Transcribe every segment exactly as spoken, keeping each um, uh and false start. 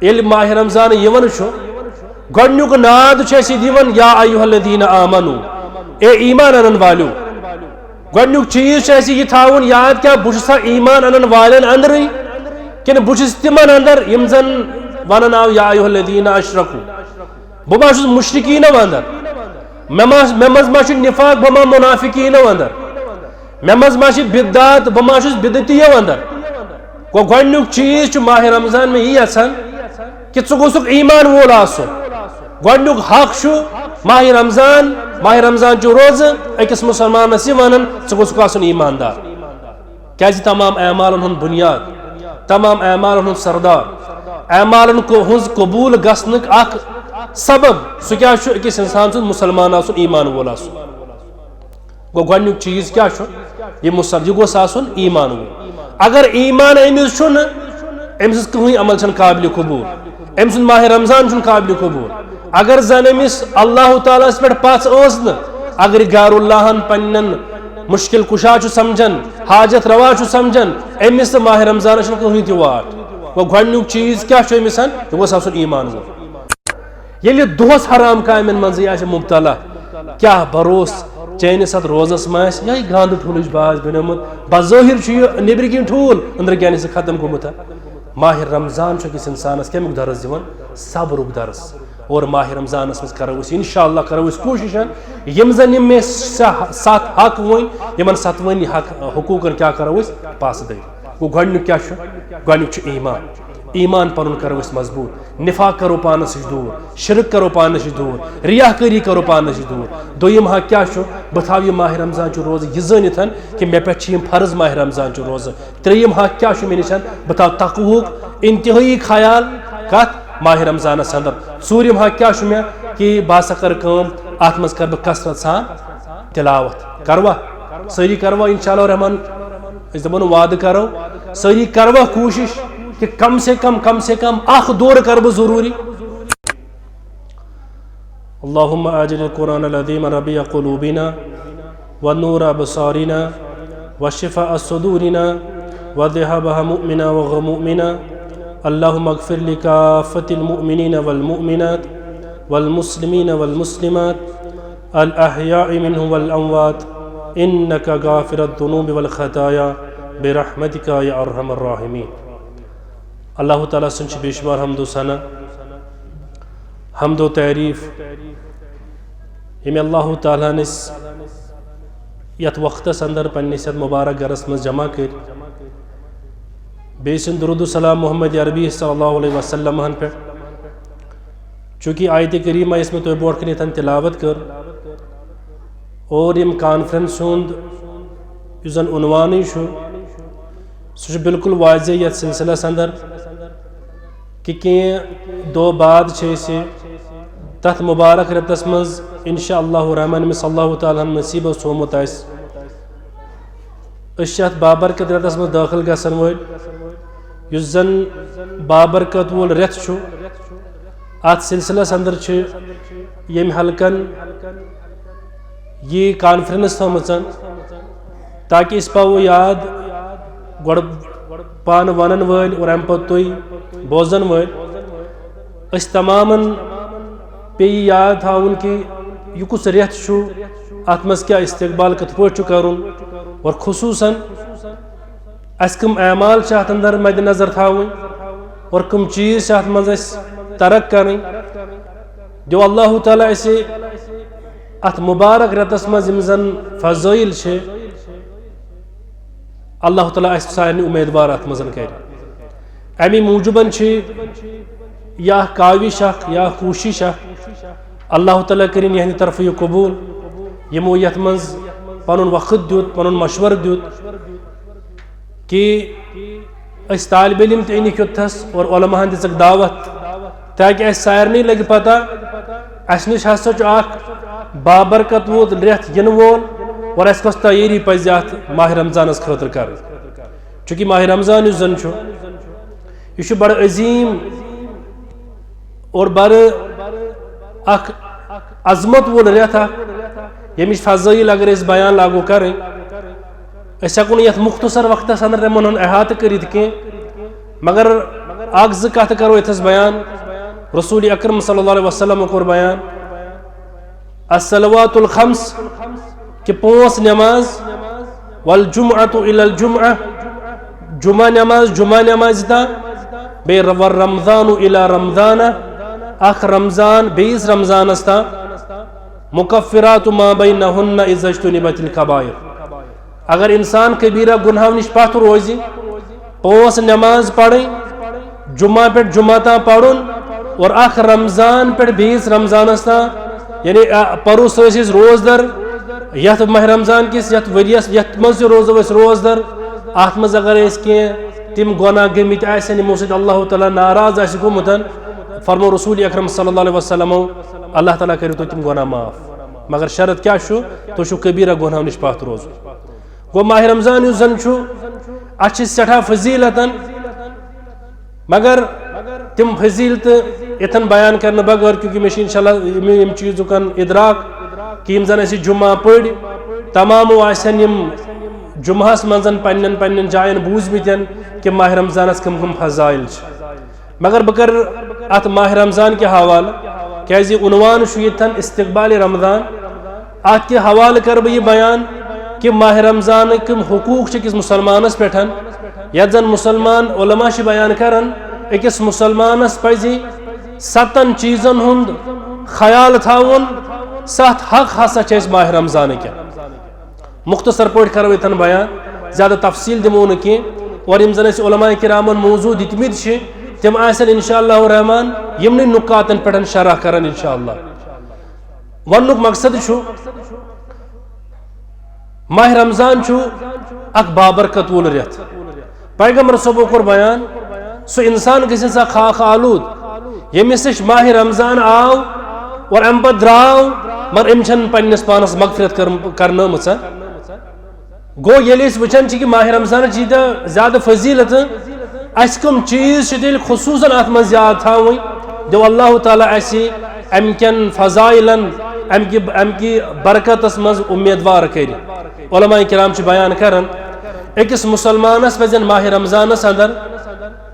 ییٚلہِ ماہِ رمضان یِوان چھُ، گۄڈٕنیُک ناد چھُ اَسہِ یہِ دِوان، یا ایھا الذین آمنو، اے ایمان انن والیو۔ گۄڈٕنیُک چیٖز چھُ اَسہِ یہِ تھاوُن یاد، کیٛاہ بہٕ چھُسا ایمان انن والٮ۪ن اندرٕے کِنہٕ بہٕ چھُس تِمن اندر یِم زن ونان آو، یا ایھا الذین اشرکو؟ بہٕ ما چھُس مشرکینو اندر؟ مےٚ ما، مےٚ منٛز ما چھُ نفاق؟ بہٕ ما منافقینو اندر؟ مےٚ منٛز ما چھِ بدعت؟ بہٕ ما چھُس بدعتیو اندر؟ گوٚو گۄڈٕنیُک چیٖز چھُ ماہِ رمضان مےٚ یی یژھان کہِ ژٕ گوٚژھُکھ ایمان وول آسُن۔ گۄڈٕنیُک حق چھُ ماہِ رمضان، ماہِ رمضان چھُ روزٕ أکِس مسلمانس یہِ ونان، ژٕ گوٚژھُکھ آسُن ایماندار۔ کیازِ تمام اعمالن ہُنٛد بُنیاد، تمام اعمالن ہُنٛد سردار، اعمالن کو-، ہٕنٛز قبوٗل گژھنُک اکھ سبب، سُہ کیٛاہ چھُ؟ أکِس انسان سُنٛد مسلمان آسُن، ایمان وول آسُن۔ گوٚو گۄڈٕنیُک چیٖز کیٛاہ چھُ؟ یہِ مُسل-، یہِ گوٚژھ آسُن ایمان وول۔ اگر ایمان أمِس چھُنہٕ، أمۍ سٕنٛز کٕہٕنۍ عمل چھَنہٕ قابلِ قبوٗل، أمۍ سُنٛد ماہِ رمضان چھُنہٕ قابلِ قبوٗل۔ اگر زن أمِس اللہ تعالیٰ ہس پٮ۪ٹھ پژھ ٲس نہٕ، اگر یہِ غیر اللہن پننٮ۪ن مشکل کشا چھُ سمجھان، حاجت روا چھُ سمجھان، أمِس تہٕ ماہِ رمضانس چھُنہٕ کٕہٕنۍ تہِ واٹھ۔ گوٚو گۄڈٕنیُک چیٖز کیٛاہ چھُ أمِس؟ یہِ گوٚژھ آسُن ایمان وول۔ ییٚلہِ دۄہس حرام کامٮ۪ن منٛزٕے آسہِ مبتلا، کیٛاہ بھروسہٕ چٲنِس اتھ روزس منٛز آسہِ یِہوٚے گنٛد ٹھوٗلٕچ باز بنیومُت؟ بظٲہر چھُ یہِ نیٚبرۍ کِنۍ ٹھوٗل، أنٛدرٕ کِنۍ چھُ ختم گوٚمُت۔ ماہِ رمضان چھُ أکِس انسانس کمیُک درس دِوان؟ صبرُک درس۔ اور ماہِ رمضانس منٛز کرو أسۍ، انشاءاللہ کرو أسۍ کوٗشش، یِم زن یِم مےٚ سہ-، ستھ حق ؤنۍ، یِمن ستوٕنی حق، حقوٗقن کیٛاہ کرو أسۍ؟ پاسہٕ دٲری۔ گوٚو گۄڈٕنیُک کیٛاہ چھُ؟ گۄڈٕنیُک چھُ ایمان۔ ایمان پنُن کرو أسۍ مضبوٗط، نفاق کرو پانس نِش دوٗر، شرک کرو پانس نِش دوٗر، ریاکٲری کرو پانس نِش دوٗر۔ دوٚیِم حق کیٛاہ چھُ؟ بہٕ تھاوٕ یہِ ماہِ رمضان چہِ روزٕ یہِ زٲنِتھ کہِ مےٚ پٮ۪ٹھ چھِ یِم فرض ماہِ رمضان چہِ روزٕ۔ ترٛیٚیِم حق کیٛاہ چھُ مےٚ نِش؟ بہٕ تھاوٕ تقوہُک انتہٲیی خیال۔ کتھ؟ ماہِ رمضانس اندر۔ ژوٗرِم حق کیٛاہ چھُ مےٚ؟ کہِ بہٕ ہسا کرٕ کٲم، اتھ منٛز کرٕ بہٕ کثرت سان تلاوت۔ کروا؟ سٲری کروا؟ انشاءاللہ الرحمن، أسۍ دپو نہٕ وعدٕ کرو، سٲری کروا کوٗشش کہِ کم سے کم، کم سے کم اکھ دورٕ کرٕ بہٕ ضروٗری؟ اللهم آجل القرآن العظيم ربيع قلوبنا ونور أبصارنا وشفاء صدورنا وذهاب همومنا وغمومنا. اللهم اغفر لكافة المؤمنين والمؤمنات والمسلمين والمسلمات الأحياء منهم والأموات إنك غافر الذنوب والخطايا برحمتك يا أرحم الراحمين. اللہ تعالیٰ سُنٛد چھُ بے شمار حمد و ثنا، حمد و تعریف، ییٚمۍ اللہ تعالیٰ ہن أسۍ یتھ وقتس اندر پننِس یتھ مبارک گرس منٛز جمع کٔرۍ۔ بیٚیہِ سُنٛد درود و سلام محمد عربی صلی اللہ علیہ وسلم ہن پٮ۪ٹھ۔ چونکہ آیت کریمہ یۄس مےٚ تۄہہِ برونٛٹھ کَنہِ ییٚتٮ۪ن تلاوت کٔر، اور ییٚمہِ کانفرنس ہُنٛد یُس زن عنوانٕے چھُ، سُہ چھُ بالکل واضح یتھ سلسلس اندر کہِ کینٛہہ دۄہ بعد چھِ أسۍ تتھ مبارک رٮ۪تس منٛز انشاء اللہ الرحمن، ییٚمِس اللہ تعالیٰ ہن نصیبس تھوومُت آسہِ، أسۍ چھِ اتھ بابرکت رٮ۪تس منٛز دٲخل گژھن وٲلۍ۔ یُس زن بابرکت وول رٮ۪تھ چھُ، اتھ سلسلس اندر چھِ ییٚمہِ حلقن یہِ کانفرنس تھٲومٕژ، تاکہ أسۍ پاوو یاد، گۄڈٕ پانہٕ ونن وٲلۍ اور امہِ پتہٕ تُہۍ بوزن وٲلۍ، أسۍ تمامن پیٚیہِ یاد تھاوُن کہِ یہِ کُس رٮ۪تھ چھُ، اتھ منٛز کیٛاہ استقبال کِتھ پٲٹھۍ چھُ کرُن، اور خصوصاً اسہِ کٕم اعمال چھِ اتھ اندر مد نظر تھاوٕنۍ اور کٕم چیٖز چھِ اتھ منٛز اسہِ ترک کرٕنۍ۔ دِیِو اللہ تعالیٰ اسہِ اتھ مبارک رٮ۪تس منٛز یِم زن فضٲیل چھِ، اللہ تعالیٰ اسہِ سارنٕے امیدوار اتھ منٛز کرِ۔ امی موٗجوٗبن چھِ یا کاوش اکھ یا کوٗشش اکھ، اللہ تعالیٰ کٔرِن یِہنٛدِ طرفہٕ یہِ قبوٗل، یِمو یتھ منٛز پنُن وقت دیُت، پنُن مشورٕ دیُت۔ کہ أسۍ طالب علم تہِ أنِکھ یوٚتتھس اور علماہن دِژٕکھ دعوت، تاکہ اسہِ سارنٕے لگہِ پتہ اسہِ نِش ہسا چھُ اکھ بابرکت وول رٮ۪تھ یِنہٕ وول اور اسہِ کۄس تیٲری پزِ اتھ ماہ رمضانس خٲطرٕ کرٕنۍ۔ چونکہ ماہ رمضان یُس زن چھُ، یہِ چھُ بڑٕ عظیٖم اور بڑٕ اکھ عظمت وول رٮ۪تھ اکھ، ییٚمِچ فضٲیل اگر أسۍ بیان لاگو کرٕنۍ، أسۍ ہٮ۪کو نہٕ یتھ مختصر وقتس اندر تِمن ہُنٛد احاطہٕ کٔرِتھ کینٛہہ، مگر اکھ زٕ کتھٕ کرو یتھس بیان۔ رسول اکرم صلی اللہ علیہ وسلم کوٚر بیان، الصلوات الخمس، کہ پانٛژھ نماز، والجمعۃ الی الجمعہ، جمعہ نماز جمعہ نماز تام، بیٚیہِ والرمضان الی رمضان، اکھ رمضان بیٚیِس رمضانس تام، مکفرات ما بینہن اذا اجتنبت الکبائر۔ اگر انسان کبیرہ گناہو نش پتھ روزِ، پانٛژھ نماز پرٕنۍ، جمعہ پٮ۪ٹھ جمعہ تام پرُن، اور اکھ رمضان پٮ۪ٹھ بیٚیِس رمضانس تام، یعنی، آ، پرُس ٲسۍ أسۍ روزدر یتھ ماہ رمضان کِس، یتھ ؤریس، یتھ منٛز تہِ روزو أسۍ روزدر، اتھ منٛز اگر أسۍ کینٛہہ تِم گۄناہ گٔمٕتۍ آسن، یِمو سۭتۍ اللہ تعالیٰ ناراض آسہِ گوٚمُت، فرمو رسول اکرم صلی اللہ علیہ وسلمو، اللہ تعالیٰ کٔرِو تِم گۄناہ معاف۔ مگر شرط کیٛاہ چھُ؟ تُہۍ چھُو کبیرہ گۄناہو نِش پتھ روزُن۔ گوٚو ماہ رمضان یُس زن چھُ، اتھ چھِ سٮ۪ٹھاہ فضیلتن، مگر تِم فضیلتہٕ یتھن بیان کرنہٕ بغٲر، کیونکہ مےٚ چھِ انشاءاللہ یِم، یِم چیٖزُکن ادراک کہ یِم زن اسہِ جمعہ پٔرۍ، تمامو آسن یِم جمعہس منٛز پننٮ۪ن پننٮ۪ن جاین بوٗزمٕتٮ۪ن کہ ماہ رمضانس کم کم فضائل چھِ۔ مگر بہٕ کرٕ اتھ ماہ رمضان کہِ حوالہٕ، کیازِ یہِ عنوان چھُ ییٚتٮ۪ن استقبال رمضان، اتھ کہِ حوالہٕ کرٕ بہٕ یہِ بیان کہ ماہ رمضانٕکۍ کم حقوق چھِ أکِس مسلمانس پٮ۪ٹھ، یتھ زن مسلمان علماء چھِ بیان کران، أکِس مسلمانس پزِ ستن چیٖزن ہُنٛد خیال تھاوُن، ستھ حق ہسا چھِ أسۍ ماہ رمضانٕکۍ۔ مختصر پٲٹھۍ کرو ییٚتٮ۪ن بیان، زیادٕ تفصیل دِمو نہٕ کینٛہہ۔ اور یِم زن اسہِ علماء کرامن موضوع دِتمٕتۍ چھِ، تِم آسن انشاءاللہ الرحمن یِمنٕے نکاتن پٮ۪ٹھ شرح کران انشاءاللہ۔ وننُک مقصد چھُ، ماہ رمضان چھُ اکھ بابرکت وول رٮ۪تھ۔ پیغمبر صٲبو کوٚر بیان، سُہ انسان گژھِ سا خاک آلود، ییٚمِس نِش ماہ رمضان آو اور امہِ پتہٕ درٛاو، مگر أمۍ چھَنہٕ پننِس پانس مغفرت کٔرم-، کرنٲومٕژ۔ گوٚو، ییٚلہِ أسۍ وٕچھان چھِ کہِ ماہ رمضانٕچ ییٖتیٛاہ زیادٕ فضیلت، اسہِ کم چیٖز چھِ تیٚلہِ خصوصاً اتھ منٛز یاد تھاوٕنۍ؟ دیو اللہ تعالیٰ اسہِ امہِ کٮ۪ن فضائلن، امہِ کہِ، امہِ کہِ برکتس منٛز امیدوار کٔرِتھ۔ علماء کرام چھِ بیان کران، أکِس مسلمانس پزن ماہ رمضانس اندر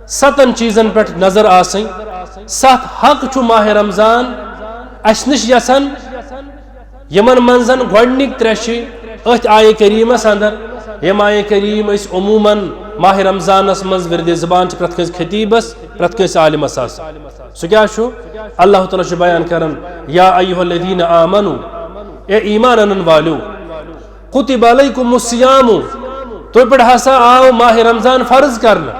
ستن چیٖزن پٮ۪ٹھ نظر آسٕنۍ۔ ستھ حق چھُ ماہ رمضان اسہِ نِش یژھان، یِمن منٛز گۄڈنِکۍ ترٛےٚ چھِ أتھۍ آیہِ کریٖمس اندر، یِم آیہِ کریٖم أسۍ عموماً ماہ رمضانس منٛز ورد زبان چھِ پرٛٮ۪تھ کٲنٛسہِ خطیبس، پرٛٮ۪تھ کٲنٛسہِ عالمس آسان۔ سُہ کیٛاہ چھُ؟ اللہ تعالیٰ چھُ بیان کران، یا ایھا الذین آمنو، اے ایمان انن والیو، کتب علیکم الصیام، تُہۍ پٮ۪ٹھ ہسا آو ماہ رمضان فرض کرنہٕ،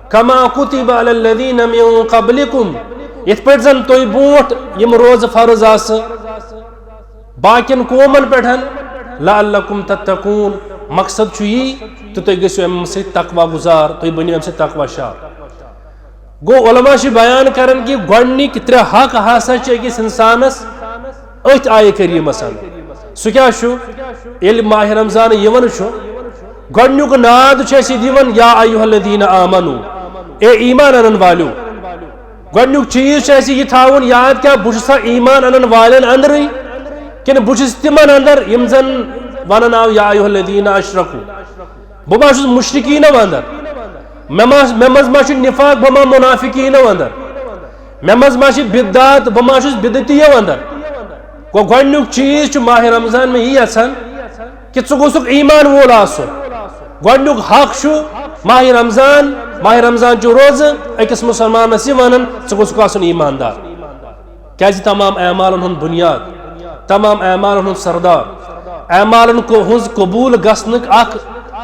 کما کتب علی الذین من قبلکم، یِتھ پٲٹھۍ زن تُہۍ برونٛٹھ یِم روزٕ فرض آسہٕ باقین قومن پٮ۪ٹھ، لعلکم تتقون، مقصد چھُ یی تہٕ تُہۍ گٔژھِو امہِ سۭتۍ تقوی گزار، تُہۍ بٔنِو امہِ سۭتۍ تقوی شار۔ گوٚو، علماء چھِ بیان کران کہِ گۄڈنِکۍ ترٛےٚ حق ہسا چھِ أکِس انسانس أتھۍ آیہِ کریٖمس اندر۔ سُہ کیٛاہ چھُ؟ ییٚلہِ ماہ رمضان یِوان چھُ، گۄڈنیُک ناد چھُ اَسہِ یہِ دِوان، یا ایھا الذین آمنو، اے ایمان انن والیو۔ گۄڈنیُک چیٖز چھُ اَسہِ یہِ تھاوُن یاد، کیٛاہ بہٕ چھُسا ایمان انن والٮ۪ن اندرٕے کِنہٕ بہٕ چھُس تِمن اندر یِم زن ونان آو، یا ایھا الذین اشرکو؟ بہٕ ما چھُس مشرکینو اندر؟ مےٚ ما، مےٚ منٛز ما چھُ نفاق؟ بہٕ ما منافقینو اندر؟ مےٚ منٛز ما چھِ بدعت؟ بہٕ ما چھُس بدعتیو اندر؟ گوٚو، گۄڈنیُک چیٖز چھُ ماہ رمضان مےٚ یی یژھان کہِ ژٕ گوٚژھُکھ ایمان وول آسُن۔ گۄڈنیُک حق چھُ ماہ رمضان، ماہ رمضان چھُ روزٕ أکِس مسلمانس یہِ ونان، ژٕ گوٚژھُکھ آسُن ایماندار۔ کیازِ تمام اعمالن ہُنٛد بنیاد، تمام اعمالن ہُنٛد سردار، اعمالن کو-، ہٕنٛز قبول گژھنُک اکھ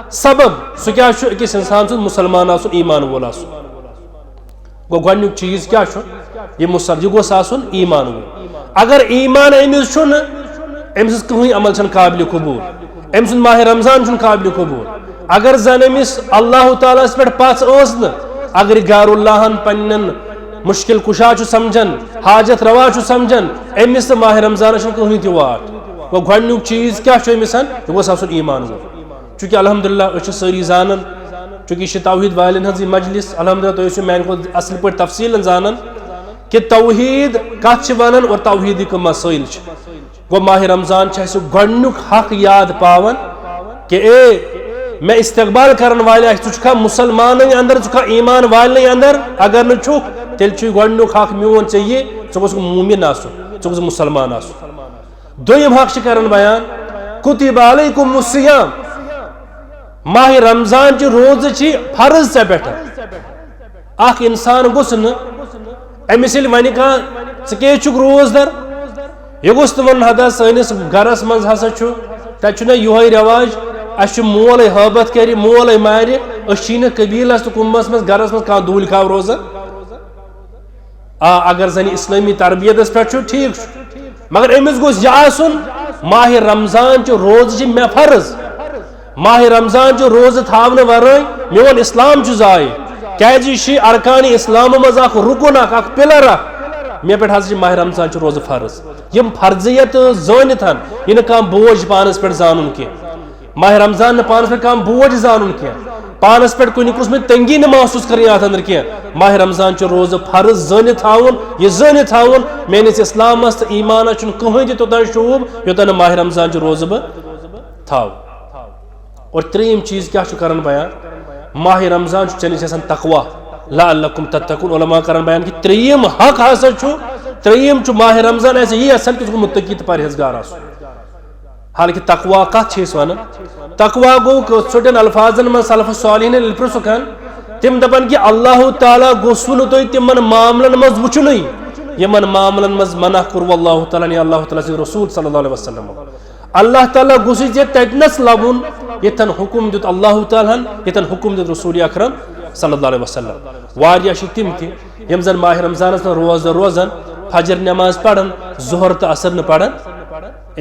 سبب، سُہ کیٛاہ چھُ؟ أکِس انسان سُنٛد مسلمان آسُن، ایمان وول آسُن۔ گوٚو، گۄڈنیُک چیٖز کیٛاہ چھُ؟ یہِ مسل-، یہِ گوٚژھ آسُن ایمان وول۔ اگر ایمان أمِس چھُنہٕ، أمۍ سٕنٛز کٕہٕنۍ عمل چھَنہٕ قابلِ قبوٗل، أمۍ سُنٛد ماہِ رمضان چھُنہٕ قابلِ قبوٗل۔ اگر زن أمِس اللہ تعالیٰ ہس پٮ۪ٹھ پژھ ٲس نہٕ، اگر یہِ غیر اللہن پننٮ۪ن مشکل کشا چھُ سمجھان، حاجت روا چھُ سمجھان، أمِس تہٕ ماہِ رمضانس چھُنہٕ کٕہٕنۍ تہِ واٹھ۔ گوٚو، گۄڈنیُک چیٖز کیٛاہ چھُ أمِس؟ یہِ گوٚژھ آسُن ایمان وول۔ چونکہ الحمدللہ أسۍ چھِ سٲری زانان، چونکہ یہِ چھِ توحید والٮ۪ن ہٕنٛز یہِ مجلس، الحمدللہ تُہۍ ٲسِو میانہِ کھۄتہٕ اصل پٲٹھۍ تفصیلن زانان کہِ توحید کتھ چھِ ونان اور توحیدٕکۍ کم مسٲیل چھِ۔ گوٚو، ماہِ رمضان چھُ اسہِ گۄڈنیُک حق یاد پاوان کہِ اے، مےٚ استقبال کرن والہِ آسہِ، ژٕ چھُکھا مسلمانن اندر، ژٕ چھُکھا ایمان والنٕے اندر؟ اگر نہٕ چھُکھ، تیٚلہِ چھُ گۄڈٕنیُک حق میون ژےٚ یہِ، ژٕ گوٚژھ مومن آسُن، ژٕ گوٚژھ مسلمان آسُن۔ دوٚیِم حق چھِ کران بیان، کتب علیکم الصیام، ماہِ رمضان چہِ روزٕ چھِ فرض ژےٚ پٮ۪ٹھ۔ اکھ انسان گوٚژھ نہٕ أمِس ییٚلہِ ونہِ کانٛہہ، "ژٕ کیٛازِ چھُکھ روزدر؟" یہِ گوٚژھ نہٕ وَنُن، "ہتا سٲنِس گرس منٛز ہسا چھُ، تتہِ چھُنہ یِہوے رٮ۪واج، اسہِ چھُ مول ہے ہٲبتھ کرِ، مول ہے مارِ، أسۍ چھِی نہٕ قبیلس تہٕ کُمبس منٛز گرس منٛز کانٛہہ دوٗلۍ کھاو روزان۔" آ، اگر زن اسلٲمی تربیتس پٮ۪ٹھ چھُ، ٹھیٖک چھُ، مگر أمِس گوٚژھ یہِ آسُن، ماہِ رمضان چہِ روزٕ چھِ مےٚ فرض۔ ماہِ رمضان چہِ روزٕ تھاونہٕ ورٲے میون اسلام چھُ ضایع۔ کیازِ یہِ چھُ ارکانِ اسلام منٛز اکھ رُکُن، اکھ، اکھ پِلر اکھ۔ مےٚ پٮ۪ٹھ حظ چھِ ماہِ رمضان چہِ روزٕ فرض۔ یِم فرضیت زٲنِتھ یہِ نہٕ کانٛہہ بوج پانس پٮ۪ٹھ زانُن کینٛہہ۔ ماہِ رمضان نہٕ پانس پٮ۪ٹھ کانٛہہ بوج زانُن کینٛہہ۔ پانس پٮ۪ٹھ کُنہِ قٕسمٕچ تنگی نہٕ محسوٗس کرٕنۍ یتھ اندر کینٛہہ۔ ماہِ رمضان چہِ روزٕ فرض زٲنِتھ تھاوُن، یہِ زٲنِتھ تھاوُن، میٲنِس اسلامس تہٕ ایمانس چھُنہٕ کٕہٕنۍ تہِ توٚتام شوٗب یوٚتام نہٕ ماہِ رمضان چہِ روزٕ بہٕ تھاوٕ۔ اور ترٛیٚیِم چیٖز کیٛاہ چھُ کران بیان؟ ماہِ رمضان چھُ ژےٚ نِش آسان تقوا، لعلکم تتقون۔ علماء کران بیان کہِ ترٛیٚیِم حق ہسا چھُ، ترٛیٚیِم چھُ ماہِ رمضان آسہِ یہِ یژھان کہِ ژٕ گوٚو متقی تہٕ پرہیزگار آسُن۔ حالانکہ تقوا کتھ چھِ أسۍ ونان؟ تقوا گوٚو کٲ-، ژھوٚٹٮ۪ن الفاظن منٛز سلف صالحین ییٚلہِ پرٛژھُکھ ہن، تِم دپان کہِ اللہ تعالیٰ گوٚژھوٕ نہٕ تُہۍ تِمن معاملن منٛز وٕچھُنُے، یِمن معاملن منٛز منع کوٚروٕ اللہ تعالیٰ ہن یا اللہ تعالیٰ سٕنٛدۍ رسول صلی اللہ علیہ وسلم۔ اللہ تعالیٰ گوٚژھُے ژےٚ تتنس لبُن، ییٚتٮ۪ن حکم دیُت اللہ تعالیٰ ہن، ییٚتٮ۪ن حکم دیُت رسول اکرم صلی اللہ علیہ وسلم۔ واریاہ چھِ تِم تہِ یِم زن ماہِ رمضانس منٛز روزدر روزان، فجر نماز پران، ظہر تہٕ عصر نہٕ پران۔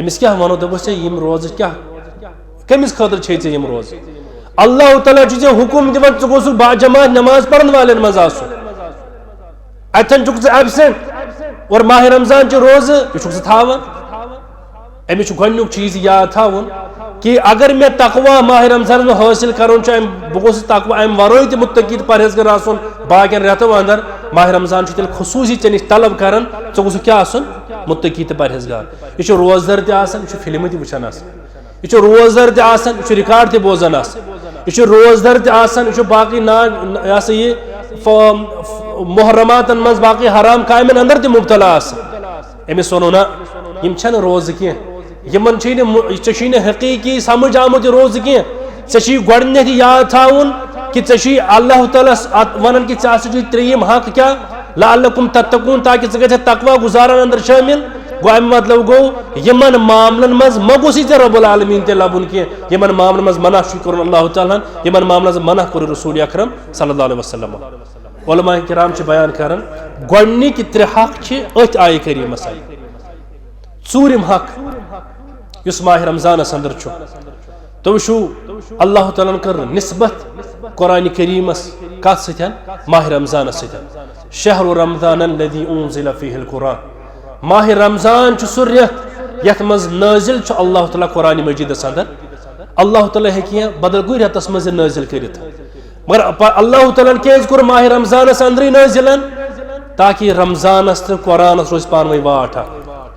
أمِس کیٛاہ ونو؟ دوٚپُس، "ژےٚ یِم روزٕ کیٛاہ؟ کٔمِس خٲطرٕ چھے ژےٚ یِم روزٕ؟ اللہ تعالیٰ چھُ ژےٚ حکم دِوان، ژٕ گوٚژھُکھ با جماعت نماز پرن والٮ۪ن منٛز آسُن۔ اتٮ۪ن چھُکھ ژٕ absent۔ اور ماہِ رمضان چہِ روزٕ، یہِ چھُکھ ژٕ تھاوان۔" أمِس چھُ گۄڈٕنیُک چیٖز یاد تھاوُن کہِ اگر مےٚ تقوا ماہِ رمضانس منٛز حٲصِل کرُن چھُ، امہِ، بہٕ گوٚژھُس تقوا امہِ ورٲے تہِ متقی تہٕ پرہیزگار آسُن باقین رٮ۪تو اندر۔ ماہِ رمضان چھُ تیٚلہِ خصوٗصی ژےٚ نِش طلب کران، ژٕ گوٚژھُکھ کیٛاہ آسُن؟ متقی تہٕ پرہیزگار۔ یہِ چھُ روزدر تہِ آسان، یہِ چھُ فلمہٕ تہِ وٕچھان آسان، یہِ چھُ روزدر تہِ آسان، یہِ چھُ ریکارڈ تہِ بوزان آسان، یہِ چھُ روزدر تہِ آسان، یہِ چھُ باقٕے نا-، یہِ ہسا یہِ ف-، محرماتن منٛز باقٕے حرام کامٮ۪ن اندر تہِ مبتلا آسان۔ أمِس وَنو نہ، یِم چھَنہٕ روزٕ کینٛہہ، یِمن چھُے نہٕ مُ-، ژےٚ چھُے نہٕ حقیٖقی سمجھ آمُت یہِ روزٕ کینٛہہ۔ ژےٚ چھُے گۄڈٕنٮ۪تھ یاد تھاوُن کہِ ژےٚ چھُے اللہ تعالیٰ ہس اتھ ونان کہِ ژےٚ ہسا چھُے ترٛیٚیِم حق کیٛاہ؟ لعلکم تتقون، تاکہِ ژٕ گژھکھ تقوا گزارن اندر شٲمِل۔ گوٚو اَمہِ مطلب گوٚو، یِمن معاملن منٛز مہ گوٚژھُے ژےٚ رب العالمین تہِ لبُن کینٛہہ، یِمن معاملن منٛز منع چھُے کوٚرمُت اللہ تعالیٰ ہن، یِمن معاملن منٛز منع کوٚر رسول اکرم صلی اللہ علیہ وسلم۔ علماء کرام چھِ بیان کران، گۄڈٕنِکۍ ترٛےٚ حق چھِ أتھۍ آیہِ کریٖمس اندر۔ ژوٗرِم حق یُس ماہِ رمضانس اندر چھُ، تُہۍ وٕچھِو، اللہ تعالیٰ ہن کٔر نسبت قرآن کریٖمس کتھ سۭتۍ؟ ماہِ رمضانس سۭتۍ۔ شہر رمضان الذی انزل فیہ القرآن۔ ماہِ رمضان چھُ سُہ رٮ۪تھ یتھ منٛز نٲزِل چھُ اللہ تعالیٰ قرآن مجیدس اندر۔ اللہ تعالیٰ ہیٚکہِ یا بدل کُنہِ رٮ۪تس منٛز یہِ نٲزِل کٔرِتھ۔ مگر پ-، اللہ تعالیٰ ہن کیازِ کوٚر ماہِ رمضانس اندرٕے نٲزِلن؟ تاکہِ رمضانس تہٕ قرآنس روزِ پانہٕ ؤنۍ واٹھ اکھ۔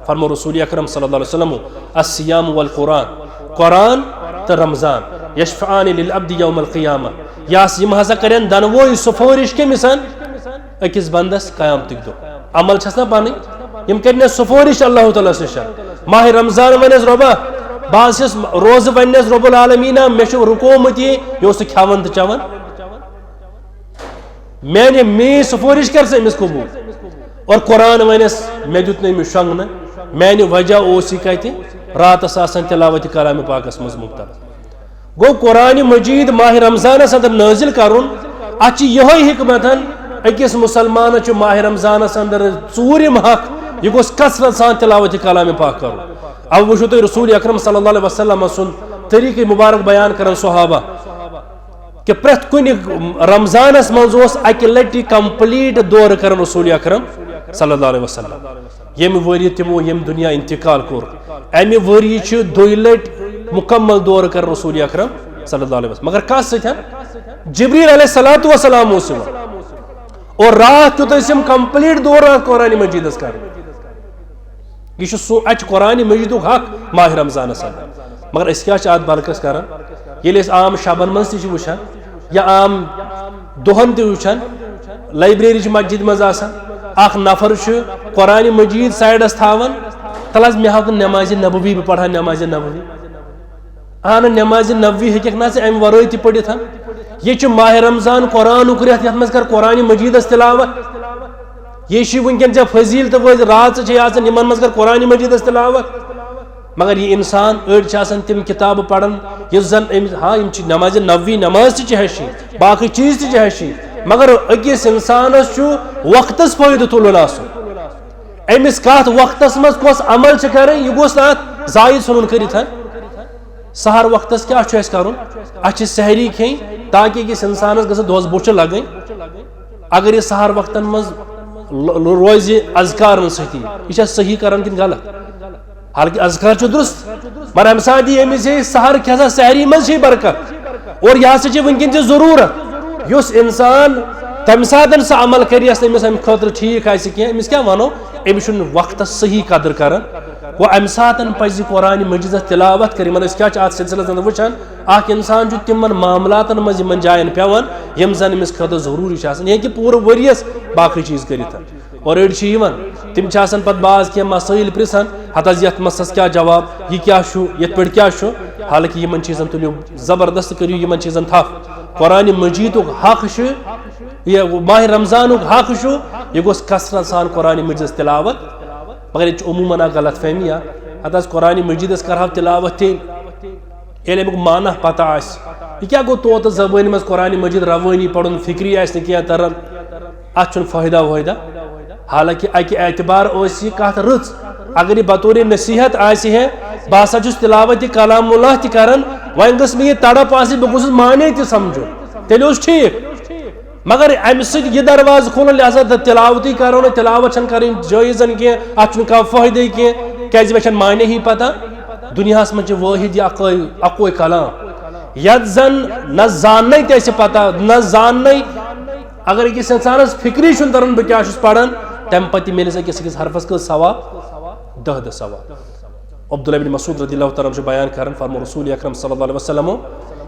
فرمو رسول اکرم صلی اللہ علیہ وسلم، "الصیام والقرآن"، قرآن تہٕ رمضان، "یشفعان للعبد یوم القیامہ"، یس یِم ہسا کرن دۄنوے سفٲرِش کٔمِس؟ أکِس بندس قیامتٕکۍ دۄہ۔ عمل چھس نا پنٕنۍ، یِم کرنس سفٲرِش اللہ تعالیٰ ہس نِش۔ ماہِ رمضان ونس، "رۄبا، بہٕ حظ چھس روزٕ ونس رب العالمینا، مےٚ چھُ رُکومُت یہِ، یہِ اوس نہٕ کھٮ۪وان تہٕ چٮ۪وان۔" میانہِ، میٲنۍ سفٲرِش کر ژٕ أمِس قبول۔ اور قرآن ونس، "مےٚ دیُت نہٕ أمِس شۄنٛگنہٕ، میانہِ وجہ اوس یہِ کتہِ راتس آسان تلاوت کلام پاکس منٛز مبتلا۔" گوٚو قرآن مجید ماہِ رمضانس اندر نٲزِل کرُن، اتھ چھِ یِہوٚے حکمت، أکِس مسلمانس چھُ ماہِ رمضانس اندر ژوٗرِم حق، یہِ گوٚژھ کثرت سان تلاوت کلام پاک کرُن۔ اب وٕچھِو تُہۍ رسول اکرم صلی اللہ علیہ وسلم سُنٛد طریقہ مبارک بیان کران صحابہ۔ کہ پرٛٮ۪تھ کُنہِ رمضانس منٛز اوس اکہِ لٹہِ complete دورٕ کران رسول اکرم صلی اللہ علیہ وسلم۔ ییٚمہِ ؤریہِ تِمو ییٚمہِ دُنیا انتقال کوٚر، امہِ ؤریہِ چھِ دۄیہِ لٹہِ مکمل دورٕ کران رسول اکرم صلی اللہ علیہ وسلم۔ مگر کس سۭتۍ؟ جبریل علیہ الصلوۃ والسلام اوس یِوان اور راتھ کیُتھ ٲسۍ یِم complete دورٕ اتھ قرآن مجیدس کران۔ یہِ چھُ سُہ، اَتہِ چھُ قرآن مجیدُک حق ماہِ رمضانس اندر۔ مگر أسۍ کیٛاہ چھِ اَتھ برعکس کران؟ ییٚلہِ أسۍ عام شبن منٛز تہِ چھِ وٕچھان یا عام دۄہن تہِ وٕچھان، لایبریری چھِ مسجد منٛز آسان، اکھ نفر چھُ قرآن مجید سایڈس تھاوان، تَلہٕ حظ مےٚ ہاو نہٕ نمازِ نبوی، بہٕ پرٕ ہا نمازِ نبوی۔ اہن، نمازِ نبوی ہیٚککھ نہ ژٕ امہِ ورٲے تہِ پٔرِتھ۔ یہِ چھُ ماہِ رمضان، قرآنُک رٮ۪تھ، یتھ منٛز کر قرآن مجیدس تلاوت۔ یہِ چھِ وٕنکیٚن ژےٚ فضیلتہٕ وٲلۍ رٲژٕ چھِ آسان، یِمن منٛز کر قرآن مجیدس تلاوت۔ مگر یہِ انسان، أڑۍ چھِ آسان تِم کتابہٕ پران، یُس زن أمِس، ہاں، یِم چھِ نمازِ نبوی، نماز تہِ چھِ ہیٚچھِنۍ، باقٕے چیٖز تہِ چھِ ہیٚچھِنۍ، مگر أکِس انسانس چھُ وقتس فٲیدٕ تُلُن آسُن۔ أمِس کتھ وقتس منٛز کۄس عمل چھِ کرٕنۍ، یہِ گوٚژھ نہٕ اتھ ضایع ژھٕنُن کٔرِتھ۔ سحر وقتس کیٛاہ چھُ اَسہِ کرُن؟ اَسہِ چھِ سحری کھیٚنۍ، تاکہِ أکِس انسانس گٔژھ دۄہس بۄچھِ لگٕنۍ۔ اگر یہِ سحر وقتن منٛز ل-، ل-، روزِ اذکارن سۭتی، یہِ چھا صحیح کران کِنہٕ غلط؟ حالانکہ اذکار چھُ درست، مگر امہِ ساتہٕ یی أمِس یہِ سحر کھٮ۪سا سحری منٛز چھِ برکت۔ اور یہِ ہسا چھِ وٕنکیٚن تہِ ضروٗرت۔ یُس انسان تمہِ ساتہٕ سُہ عمل کرِ، یۄس نہٕ أمِس امہِ خٲطرٕ ٹھیٖک آسہِ کینٛہہ، أمِس کیٛاہ ونو؟ أمِس چھُنہٕ وقتس صحیح قدر کران۔ گوٚو امہِ ساتہٕ پزِ قرآن مجیدس تلاوت کرٕنۍ۔ یِمن أسۍ کیٛاہ چھِ اتھ سلسلس منٛز وٕچھان؟ اکھ انسان چھُ تِمن معاملاتن منٛز یِمن جاین پٮ۪وان، یِم زن أمِس خٲطرٕ ضروٗری چھِ آسان، یا کہِ پوٗرٕ ؤریس باقٕے چیٖز کٔرِتھ۔ اور أڑۍ چھِ یِوان، تِم چھِ آسان پتہٕ بعض کینٛہہ مسٲیِل پرژھان، ہتہٕ حظ یتھ مسلس کیٛاہ جواب، یہِ کیٛاہ چھُ، یتھ پٲٹھۍ کیٛاہ چھُ؟ حالانکہ یِمن چیٖزن تُلِو زبردست، کٔرِو یِمن چیٖزن تھپھ۔ قرآن مجیدُک حق چھُ، یہِ ماہِ رمضانُک حق چھُ، یہِ گوٚژھ کثرت سان قرآن مجیدس تلاوت۔ مگر ییٚتہِ چھُ عموٗماً اکھ غلط فہمی، ہتہٕ حظ قرآن مجیدس کرہاو تلاوت تیٚلہِ، ییٚلہِ امیُک معنہ پتہ آسہِ۔ یہِ کیٛاہ گوٚو طوطہٕ زبٲنۍ منٛز قرآن مجید روٲنی پرُن، فکری آسہِ نہٕ کینٛہہ تران، اتھ چھُنہٕ فٲیدہ وٲیدہ؟ حالانکہ اکہِ اعتبار ٲس یہِ کتھ رٕژ۔ اگر یہِ بطور نصیحت آسہِ ہے، بہٕ ہسا چھُس تلاوت کلام اللہ تہِ کران، وۄنۍ گٔژھ مےٚ یہِ تڑپ آسٕنۍ، بہٕ گوٚژھُس معنی تہِ سمجھُن، تیٚلہِ اوس ٹھیٖک۔ مگر امہِ سۭتۍ یہِ دروازٕ کھولُن، لہذا تہٕ تلاوتٕے کرو نہٕ، تلاوت چھنہٕ کرٕنۍ جٲیزن کینٛہہ، اتھ چھُنہٕ کانٛہہ فٲیدے کینٛہہ، کیازِ مےٚ چھنہٕ معنی ہی پتہ۔ دُنیاہس منٛز چھِ وٲحد یہِ اکوے، اکوے کلام، یتھ زن نہ زاننے تہِ آسہِ پتہ، نہ زاننے۔ اگر أکِس انسانس فکری چھُنہٕ تران بہٕ کیٛاہ چھُس پران، تمہِ پتہٕ تہِ میلس أکِس أکِس حرفس کٔژ ثواب؟ دہ دہ ثواب۔ عبداللہ بن مسعود رضی اللہ تعالیٰ عنہ چھُ بیان کران، فرمو رسول اکرم صلی اللہ علیہ وسلم،